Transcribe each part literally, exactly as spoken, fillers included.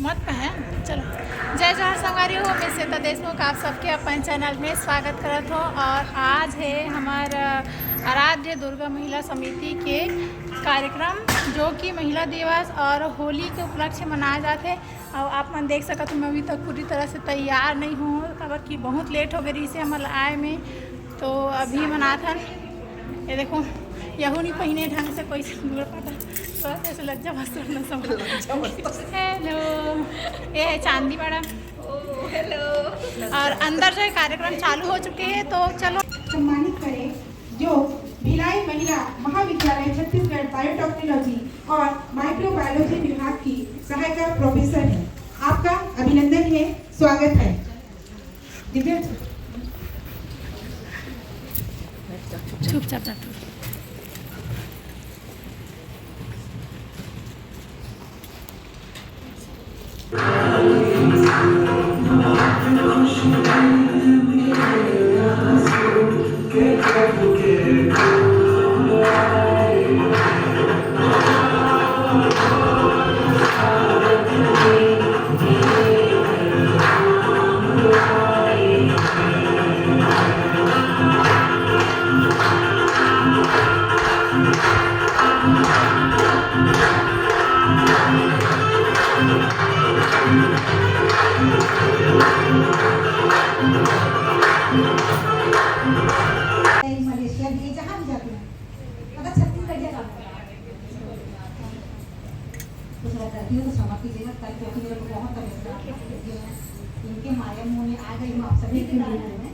मत पहन। चलो, जय जोहार संगवारी हो, मैं श्वेता देशमुख, आप सबके अपन चैनल में स्वागत करत हो। और आज है हमार, अ, आराध्य दुर्गा महिला समिति के कार्यक्रम, जो कि महिला दिवस और होली के उपलक्ष्य मनाए जाथे। और आप मन देख सकत हो, मैं अभी तक पूरी तरह से तैयार नहीं हूँ, काबर कि बहुत लेट हो गई रहिसे हमर आए में। तो अभी मनाथन, ये देखो, यहू नहीं पहिने ढंग से, कोई से दूर पता, थोड़ा सा ऐसे लज्जा महसूस न समझ। हेलो, ये है चांदी मैडम। हेलो। और अंदर जो है कार्यक्रम चालू हो चुके हैं, तो चलो। सम्मानित करें, जो भिलाई महिला महाविद्यालय छत्तीसगढ़ बायोटेक्नोलॉजी और माइक्रोबायोलॉजी विभाग की सहायिका प्रोफेसर है। आपका अभिनंदन है, स्वागत है। दिव्या, चुपचाप जा तू। मलेशिया भी, जहाँ भी जाती हूँ, मतलब, छत्तीसगढ़िया गाना। कुछ अगर गलती हो तो क्षमा कीजिएगा, कल, क्योंकि मेरे को बहुत तबीयत खराब थी, इसलिए मैं इनके माया मोह में आ गई हूँ आप सभी के कारण में।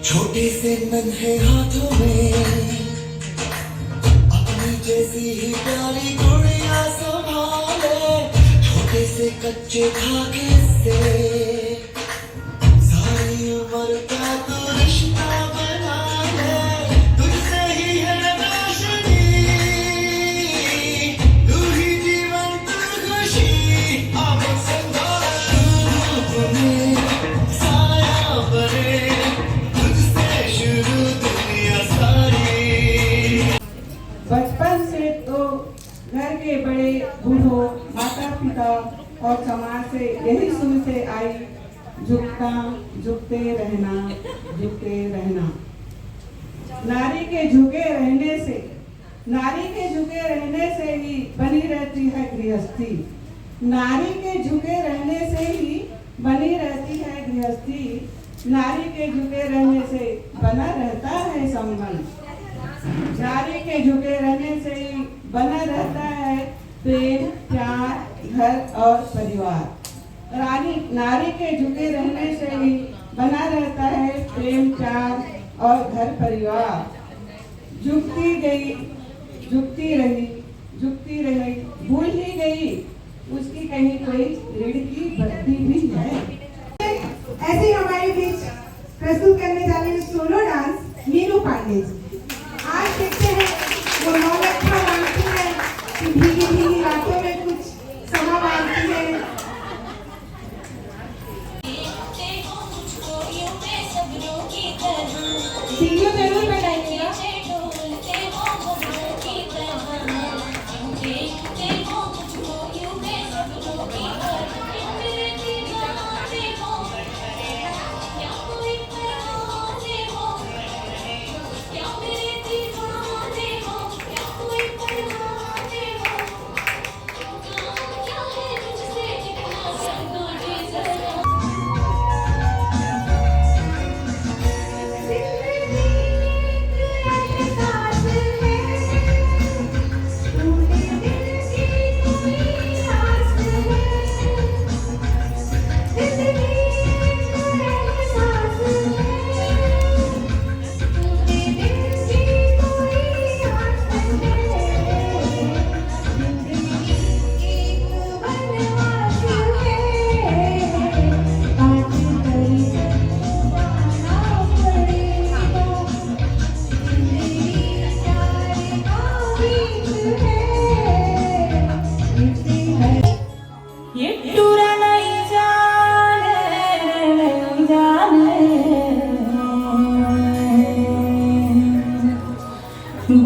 छोटे से नन्हे हाथों में अपनी जैसी ही प्यारी गुड़िया संभाले, छोटे से कच्चे धागे से सारी उम्र का तू रिश्ता बना ले, तुझसे ही है रोशनी, तू ही जीवन, तू खुशी। अब संभाल, तू धूप में, साया बने, तुझसे शुरू दुनिया सारी। बचपन से तो घर के बड़े बूढ़ों, माता पिता और समाज से यही सुनते आई, झुकता, झुकते रहना, झुकते रहना। नारी के झुके रहने से, नारी के झुके रहने से ही बनी रहती है गृहस्थी। नारी के झुके रहने से ही बनी रहती है गृहस्थी। नारी के झुके रहने से बना रहता है संबंध। नारी के झुके रहने से ही बना रहता है प्रेम, प्यार, घर और परिवार। रानी, नारी के झुके रहने से ही बना रहता है प्रेम, प्यार और घर परिवार। झुकती गई, झुकती रही, झुकती रही, भूल ही गई उसकी कहीं कोई ऋण की बत्ती भी है। ऐसे ही हमारे बीच प्रस्तुत करने जा रहे हैं सोलो डांस मीनू पांडे जी। आज देखते हैं वो नौलखा मांगती है कि भीगी भीगी रातों में कुछ समा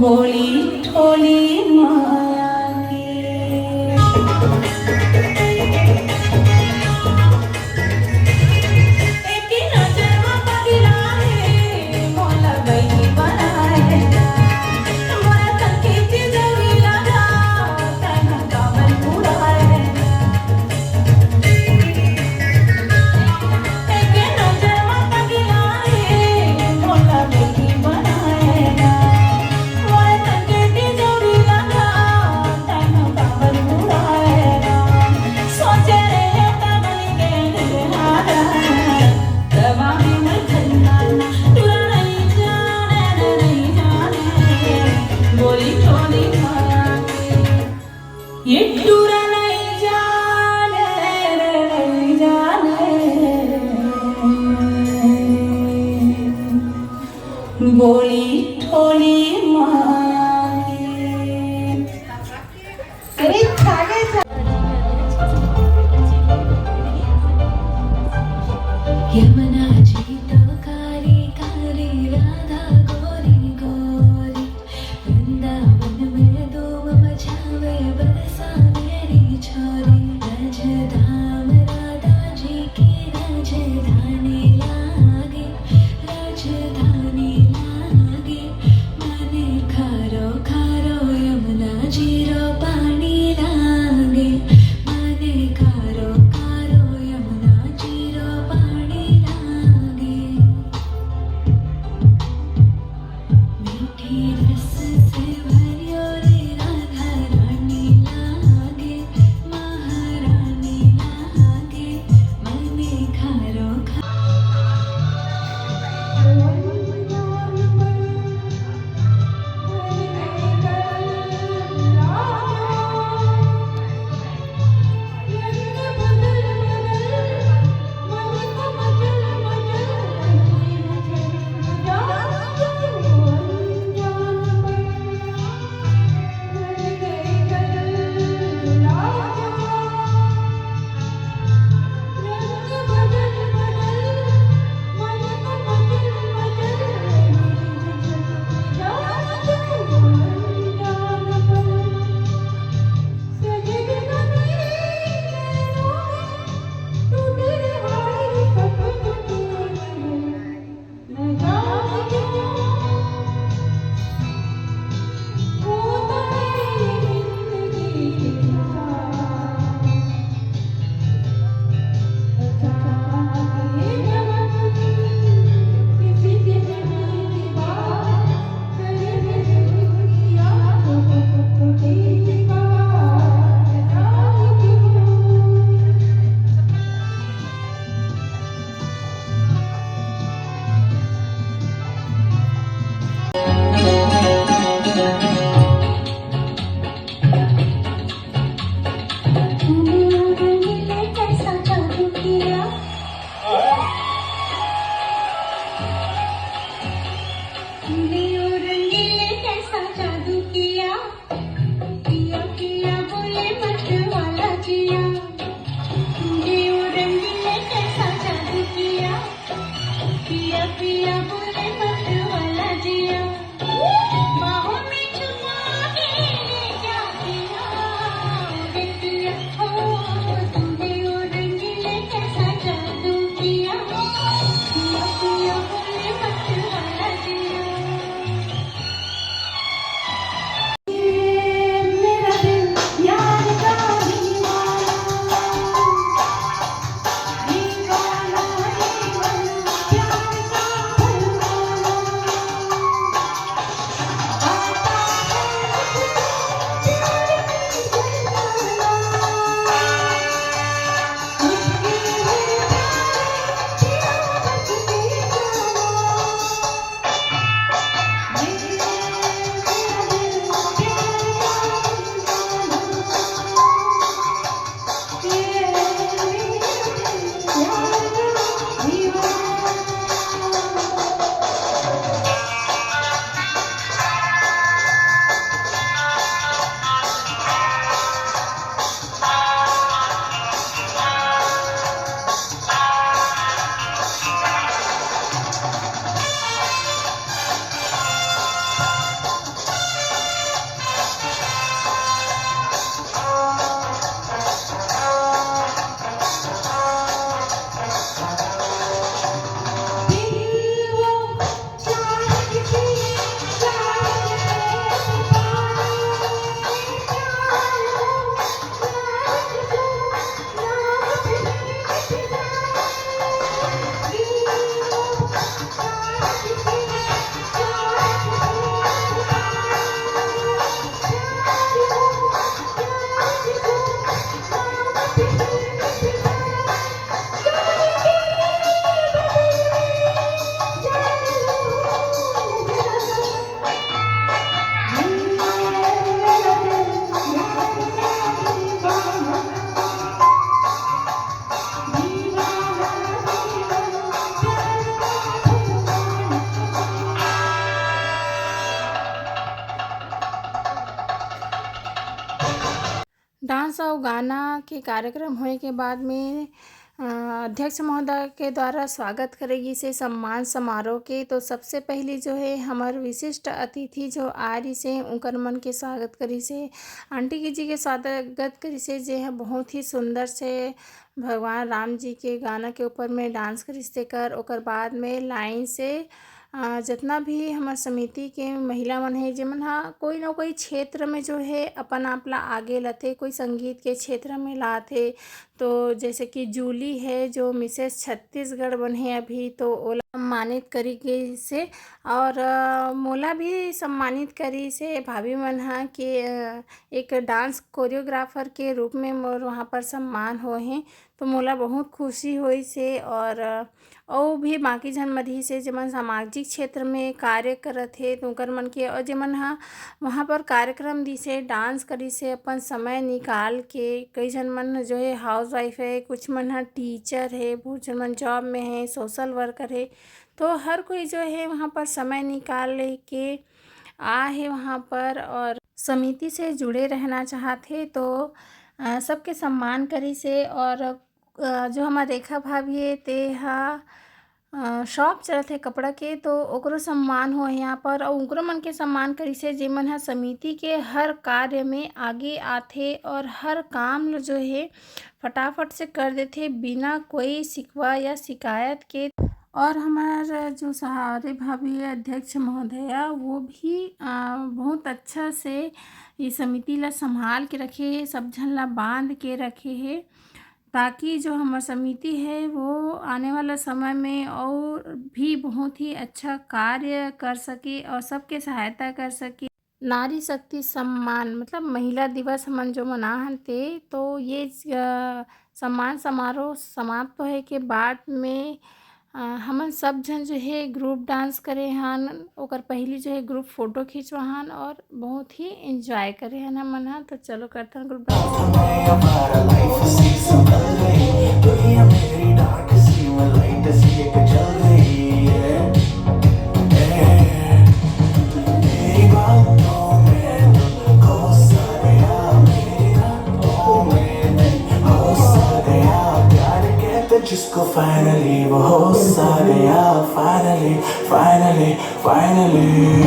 होली ठोली माया के। ये टूरा नहीं जाने रे, नहीं जाने। बोली ठोली माँ की। अरे, छा गए, छा- यमुना जी तो काली काली, राधा गोरी गोरी। वृंदावन में धूम मचावे, बरसाने री तो गाना के कार्यक्रम होए के बाद में, अ, अध्यक्ष महोदय के द्वारा स्वागत करे गिस हे सम्मान समारोह के। तो सबसे पहली जो है हमर विशिष्ट अतिथि जो आ रिस हे, उनकर मन के स्वागत करिस हे, आंटी जी के स्वागत करिस हे, जे ह बहुत ही सुंदर से भगवान राम जी के गाना के ऊपर में डांस करिस तेकर। ओकर बाद में लाइन से, अ, जितना भी हमर समिति के महिला मन हे, जेमन ह कोई ना कोई क्षेत्र में जो है अपन आप ला आगे लथे, कोई संगीत के क्षेत्र में लाथे। तो जैसे कि जूली है जो मिसेस छत्तीसगढ़ बने अभी, तो ओला सम्मानित करी गई से। और, अ, मोला भी सम्मानित करी से भाभी मन ह कि, अ, एक डांस कोरियोग्राफर के रूप में मोर वहाँ पर सम्मान होए हे, तो मोला बहुत खुशी होइस हे। और, अ, अउ भी बाकी झन मन रिहिस हे, जेमन सामाजिक क्षेत्र में कार्य करत हे, तो उनकर मन के, और जेमन ह वहाँ पर कार्यक्रम दिस हे, डांस करिस हे, अपन समय निकाल के। कई झन मन जो है हाउसवाइफ है, कुछ मन ह टीचर है, बहुत झन मन जॉब में है, सोशल वर्कर है, तो हर कोई जो है वहाँ पर समय निकाल के आ हे वहाँ पर और समिति से जुड़े रहना चाहत हे। तो, अ, सबके सम्मान करिस हे और, अ, जो हमर रेखा भाभी हे, ते ह, अ, शॉप चलत हे कपड़ा के, तो ओकरो सम्मान होए हे यहाँ पर, अउ ओकरो मन के सम्मान करिस हे, जेमन ह समिति के हर कार्य में आगे आथे और हर काम ल जो हे फटाफट से कर देथे, बिना कोई शिकवा या शिकायत के। और हमार जो सहारे भाभी है, अध्यक्ष महोदया, वो भी, अ, बहुत अच्छा से ये समिति ला संभाल के रखे हे, सब झन ला बांध के रखे हे, ताकि जो हमर समिति है, वो आने वाला समय में और भी बहुत ही अच्छा कार्य कर सके और सबके सहायता कर सके। नारी शक्ति सम्मान, मतलब महिला दिवस हमन जो मनाहन ते, तो ये, अ, सम्मान समारोह समाप्त होए के बाद में, अ, हमन सब झन जो है ग्रुप डांस करे हन, ओकर पहली जो है ग्रुप फोटो खिंचवाहन और बहुत ही एंजॉय करे हन हमन ह। तो चलो करथन ग्रुप डांस। हमारा लाइफ सी संभल गई, दुनिया मेरी डार्क सी में लाइट सी एक जल रही है। ए, मेरी बातों में गुस्सा गया, मेरी रातों में गुस्सा गया। प्यार कहते जिसको फाइनली, वो गुस्सा गया। Finally, finally, finally.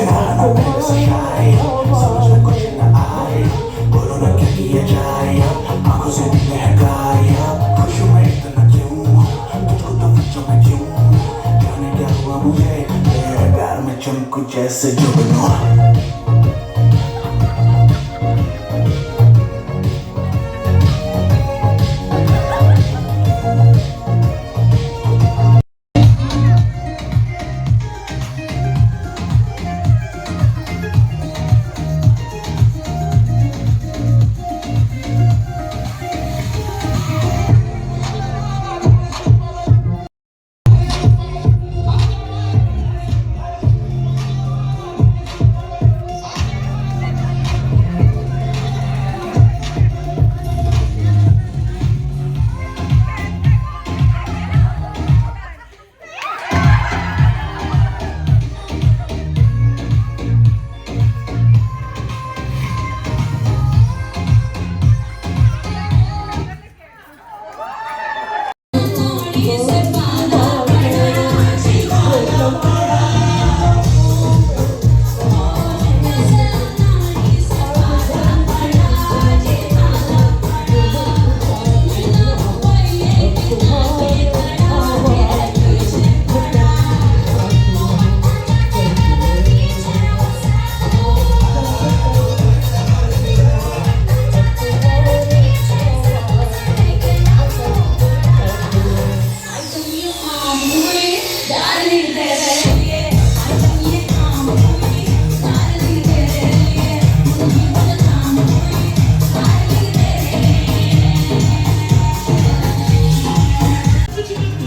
आना मेरे से शायद, समझ में कुछ न आए, बोलो ना क्या किया जाए अब, आंखों से नींद है गायब। खुश मैं इतना क्यों हूँ, तुझको तो पूछो मैं क्यों हूँ, जाने क्या हुआ मुझे, तेरे प्यार में चमकू जैसे जुगनू।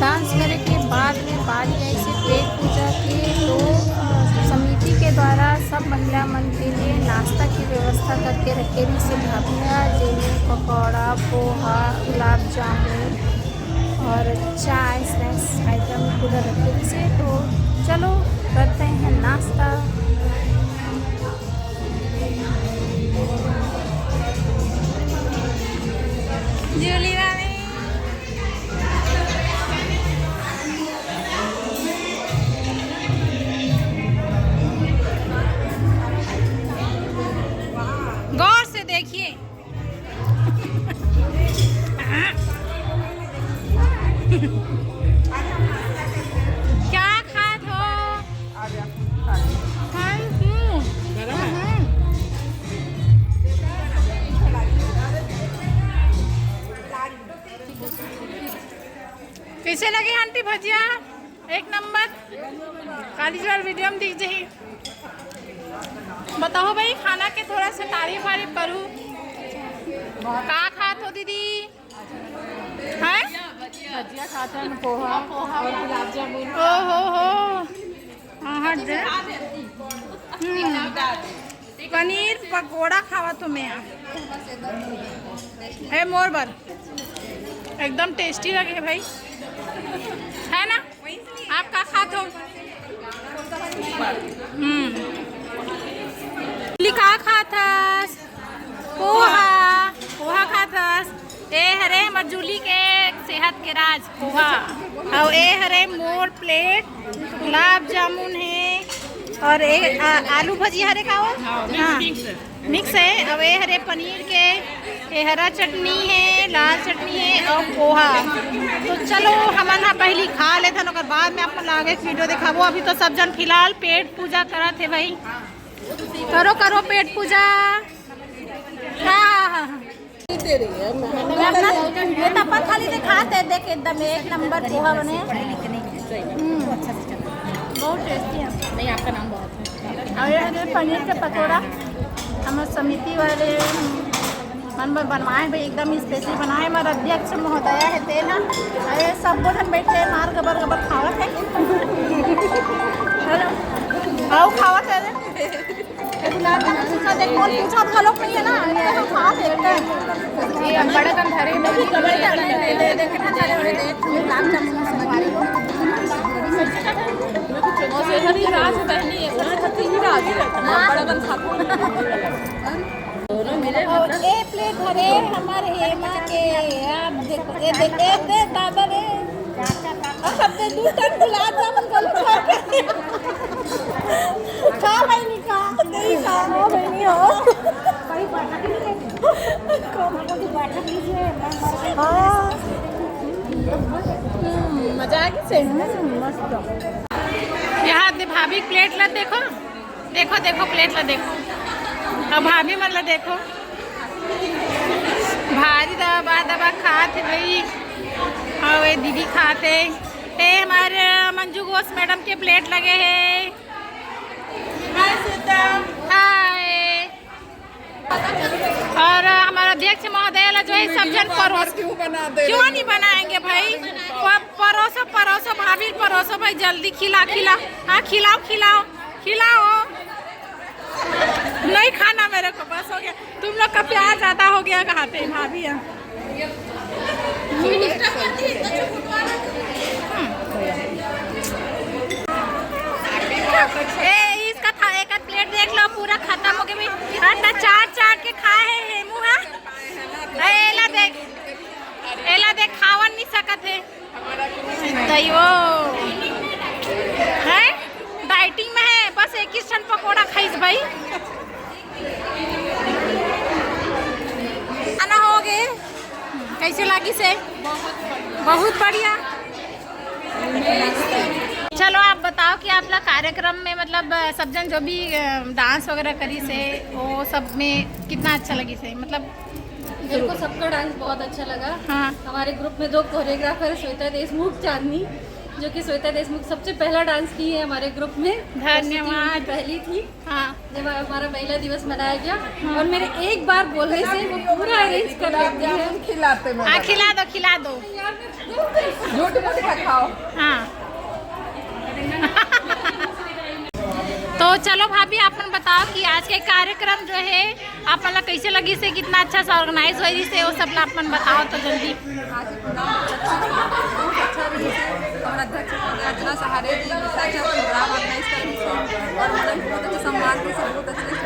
डांस करे के बाद में बारी आई से पेट पूजा के। तो, अ, समिति के द्वारा सब महिला मन के लिए नाश्ता की व्यवस्था करके रखे रहिस हे भाभी ह, जेमे पकौड़ा, पोहा, गुलाब जामुन और चाय, स्नैक्स आइटम पूरा रखे रहिस हे। तो चलो करते हैं नाश्ता। क्या खात हो? Thank you। हम्म। कैसे लगे आंटी भजिया? एक नंबर। काली जो वीडियो में दिख जाही। बताओ भाई, खाना के थोड़ा सा तारीफ वारीफ करूँ। का खात हो दीदी? हैं? भजिया खात हन, पोहा और गुलाब जामुन। ओ हो हो। हाँ, हट दे। हम्म। पनीर पकोड़ा खावत हो मैं। हे मोर बर, एकदम टेस्टी लगे हे भाई, है ना? आप का खात हो? हम्म। लिखा खात हस? पोहा। पोहा खात हस? ए हरे हमर जूली के सेहत के राज पोहा। अउ ए हरे मोर प्लेट, गुलाब जामुन हे और ए, आ, आलू भजिया हरे का हो? हाँ, मिक्स हे। अउ ए हरे पनीर के, ए हरा चटनी हे, लाल चटनी हे अउ पोहा। तो चलो हमन ह पहिली खा लेथन, ओकर बाद में आप मन ला आगे के वीडियो दिखाबो। अभी तो सब जन फिलहाल पेट पूजा करत हे भाई। करो करो पेट पूजा। हाँ हाँ हाँ हाँ। ये तो अपन खाली दिखाते देख, एकदम एक नंबर पोहा बने। हम्म, बहुत टेस्टी है। नहीं, आपका नाम बहुत है। और ये है पनीर के पकौड़ा, हम समिति वाले मन बर बनवाए भाई, एकदम स्पेशल बनाए। हमारा अध्यक्ष महोदया है तेना, अरे सब जन बैठे हैं, मार गबर गबर खावत है। हेलो, आओ खावत है रे। गुलाब जामुन पूछा देख, कौन पूछा घलो नहीं है ना, ये तो खा देखते हैं। ये बड़े कम धरे हैं। दे, दे, दे, दे, दे, गुलाब जामुन से हमारी। और ये हरी राज बहनी है, वो हरी राज है। बड़ा कम खाते हैं। दोनों मिले और मतलब। ए प्लेट भरे हमारे हेमा के, आप देखो, ए दे, ए दे, दादा रे। अब दे दू टन गुलाब जामुन को छोड़ के। खा भाई, नहीं खा, नहीं खा, हो भाई, नहीं हो। हाँ। हम्म, मजा आ गई से। हम्म, मस्त। यहाँ दे भाभी प्लेट ला देखो। देखो, देखो, प्लेट ला देखो, अब भाभी मन ला देखो, भारी दबा दबा खात हे भाई। अउ ये दीदी खात हे, ये हमारे मंजू घोष मैडम के प्लेट लगे हे। हाय। और हमारा अध्यक्ष महोदय ला जो है सब जन परोस, क्यों बना दे क्यों रहे नहीं हो? बनाएंगे भाई? प-, परोसो, परोसो भाभी, परोसो भाई, जल्दी खिला, खिला। हाँ, खिलाओ, खिलाओ, खिलाओ। नहीं खाना मेरे को, बस हो गया। तुम लोग का प्यार ज्यादा हो गया, कहाते हैं भाभी। हाँ। ए, इसका था, एक आध प्लेट देख लो, पूरा खत्म हो गया भाई। इतना चाट चाट के खाए है हेमू, हाँ? ए, एला देख, एला देख, खावन नहीं सकत है। दैवो है, डाइटिंग में है, बस एक ही क्षण पकोड़ा खाइस भाई। खाना हो गए, कैसे लागिस हे? बहुत बढ़िया। चलो, आप बताओ कि आप ला कार्यक्रम में, मतलब, सब जन जो भी, अ, डांस वगैरह करिस हे, वो सब में कितना अच्छा लगिस हे, मतलब? मेरे को सबका डांस बहुत अच्छा लगा। हाँ। हमारे ग्रुप में दो कोरियोग्राफर, श्वेता देशमुख, चांदनी, जो कि श्वेता देशमुख सबसे पहला डांस की है हमारे ग्रुप में। धन्यवाद। पहली थी। हाँ। जब हमारा महिला दिवस मनाया गया, हाँ। और मेरे एक बार बोलने से वो पूरा अरेंज कर लेती है। खिलाते हैं। हाँ, खिला दो, खिला दो। झूठ मत खाओ। हाँ। तो चलो भाभी, आप मन बताओ कि आज के कार्यक्रम जो है, आप मन ला कैसे लगिस हे, कितना अच्छा से ऑर्गेनाइज होइस हे, वो सब ला आप मन बताओ तो जल्दी। आज के प्रोग्राम बहुत अच्छा रहा, बहुत अच्छा रहिस हे। हमारा अध्यक्ष अर्चना सहारे जी बहुत अच्छा प्रोग्राम ऑर्गेनाइज करिस हे और हमारा बहुत अच्छा सम्मान करिस हे, बहुत अच्छा लगिस हे।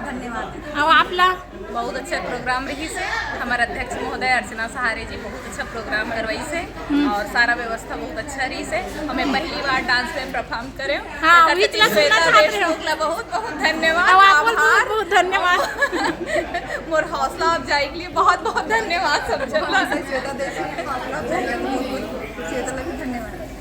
धन्यवाद। अब आप ला? बहुत अच्छा प्रोग्राम रहिस हे। हमारा अध्यक्ष महोदय अर्चना सहारे जी बहुत अच्छा प्रोग्राम करवाइस हे और सारा व्यवस्था बहुत अच्छा रहिस हे। हमें पहली बार डांस में परफॉर्म करे। हाँ, देखा वही तो इतना सुंदर श्वेता छात्र हो। देशमुख ला बहुत बहुत धन्यवाद, अब आपको आभार। बहुत बहुत धन्यवाद। मोर हौसला अफजाई के लिए बहुत बहुत धन्यवाद सब जन ला। श्वेता देशमुख के हौसला अफजाई के लिए बहुत बहुत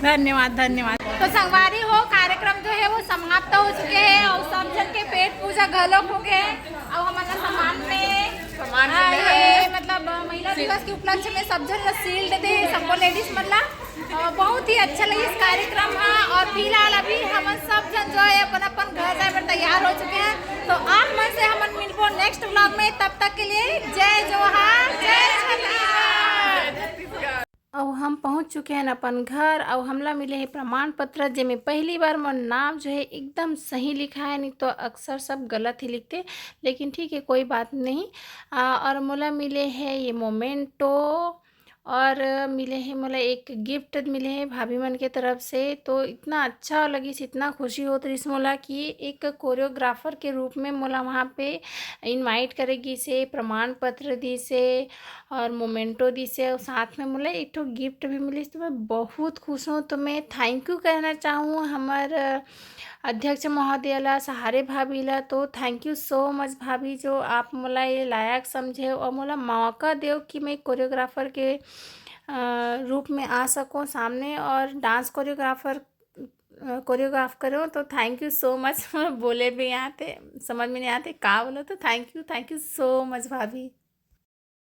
धन्यवाद, धन्यवाद। तो संगवारी हो, कार्यक्रम जो है वो समाप्त हो चुके हैं और सब जन के पेट पूजा घलोक हो गए हैं। और हमन ला सम्मान में सम्मान हाँ, मिला ये है। मतलब महिला दिवस के उपलक्ष्य में सब जन ला शील्ड दे सबको लेडीज मन ला। अ, बहुत ही अच्छा लगिस कार्यक्रम हा। और फिलहाल अभी हमन सब जन जो है अपन अपन घर जाए बर तैयार हो चुके हैं। तो आप मन से हमन मिलबो नेक्स्ट व्लॉग में, तब तक के लिए जय जोहार, जय छत्तीसगढ़। अब हम पहुंच चुके हैं अपन घर। अब हमला मिले हे प्रमाण पत्र, जेमे पहली बार मोर नाम जो है एकदम सही लिखा है, नहीं तो अक्सर सब गलत ही लिखते, लेकिन ठीक है, कोई बात नहीं। आ, और मोला मिले है ये मोमेंटो, और मिले है मोला एक गिफ्ट मिले है भाभी मन के तरफ से। तो इतना अच्छा लगिस, इतना खुशी होत रहिस मोला कि एक कोरियोग्राफर के रूप में मोला वहाँ पे इनवाइट करे गिस हे, प्रमाण पत्र दिस हे और मोमेंटो दिस हे, और साथ में मोला एक ठो गिफ्ट भी मिलिस। तो मैं बहुत खुश हूँ। तो मैं थैंक यू कहना चाहूँ हमर अध्यक्ष महोदय ला, सहारे भाभी ला। तो thank you so much भाभी, जो आप मोला ये लायक समझे और मोला मौका देव कि मैं कोरियोग्राफर के अ, रूप में आ सकूँ सामने और डांस कोरियोग्राफर अ, कोरियोग्राफ करूँ। तो thank you so much। बोले भी नहीं आते, समझ में नहीं आते का बोलो, तो thank you, thank you so much भाभी।